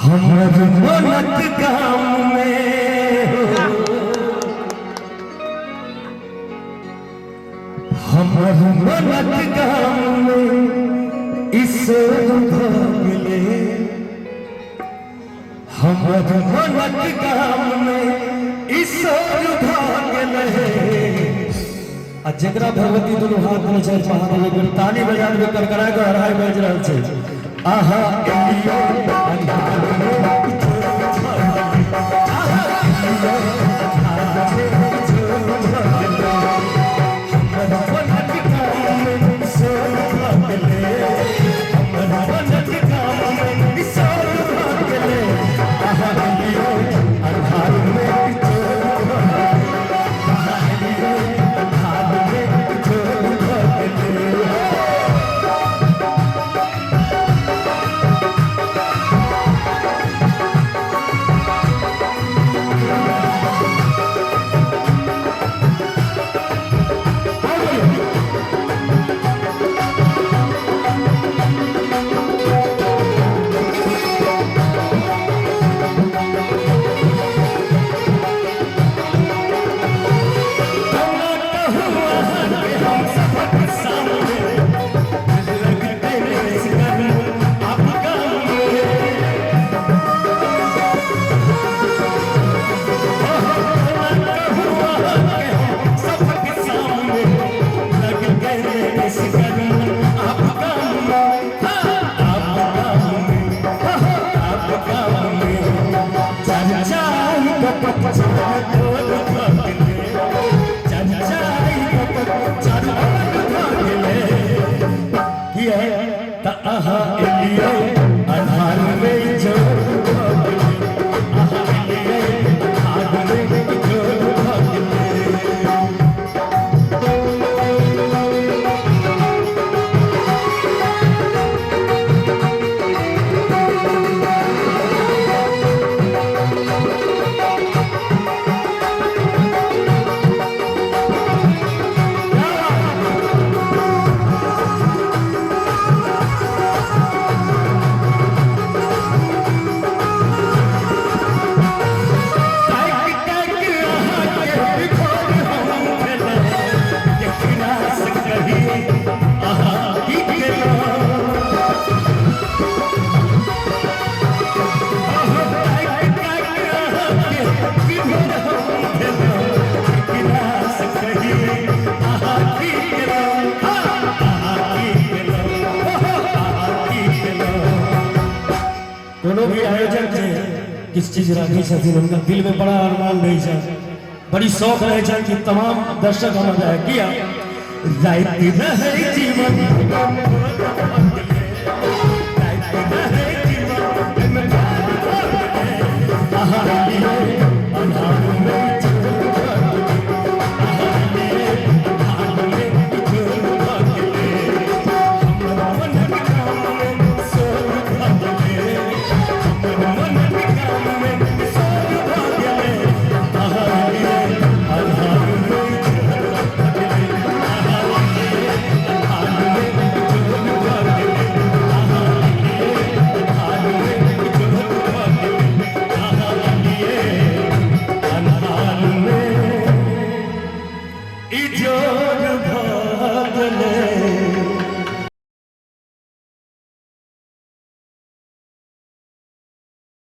हमर मनक गाम में हमर मनक गाम में ईश्वर भऽ गेलै। हमर मनक गाम में ईश्वर भऽ गेलै। आ जकरा भगवती दुनू हाथ में छै महादेव, एक बेर ताली बजा देबै करकरा कऽ, अढ़ाई बाजि रहल छै। आहा एलियो अन्हार में आहा एलियो अन्हार में हमर मनक गाम में ईश्वर भऽ गेलै। हमर मनक गाम में ईश्वर भऽ गेलै। आहा एलियो अन्हार में अहाँ एलियै अन्हार में जो अहाँ एलियै अन्हार में जो भऽ गेलै। ताकि ताकि अहाँके विभोर हम भेलहुँ, केकरा से कही अहाँ की केलहुँ। अहाँ ताकि ताकि अहाँके विभोर हम भेलहुँ, केकरा से कही अहाँ की केलहुँ। हाँ, अहाँ की केलहुँ, अहाँ की केलहुँ। कोनो भी आयोजक जे किछु चीज राखै छथिन, हुनका दिलमे बड़ा अरमान रहै छनि, बड़ी शौक रहै छनि कि तमाम दर्शक हमर रहै। किया राति रहै जीवन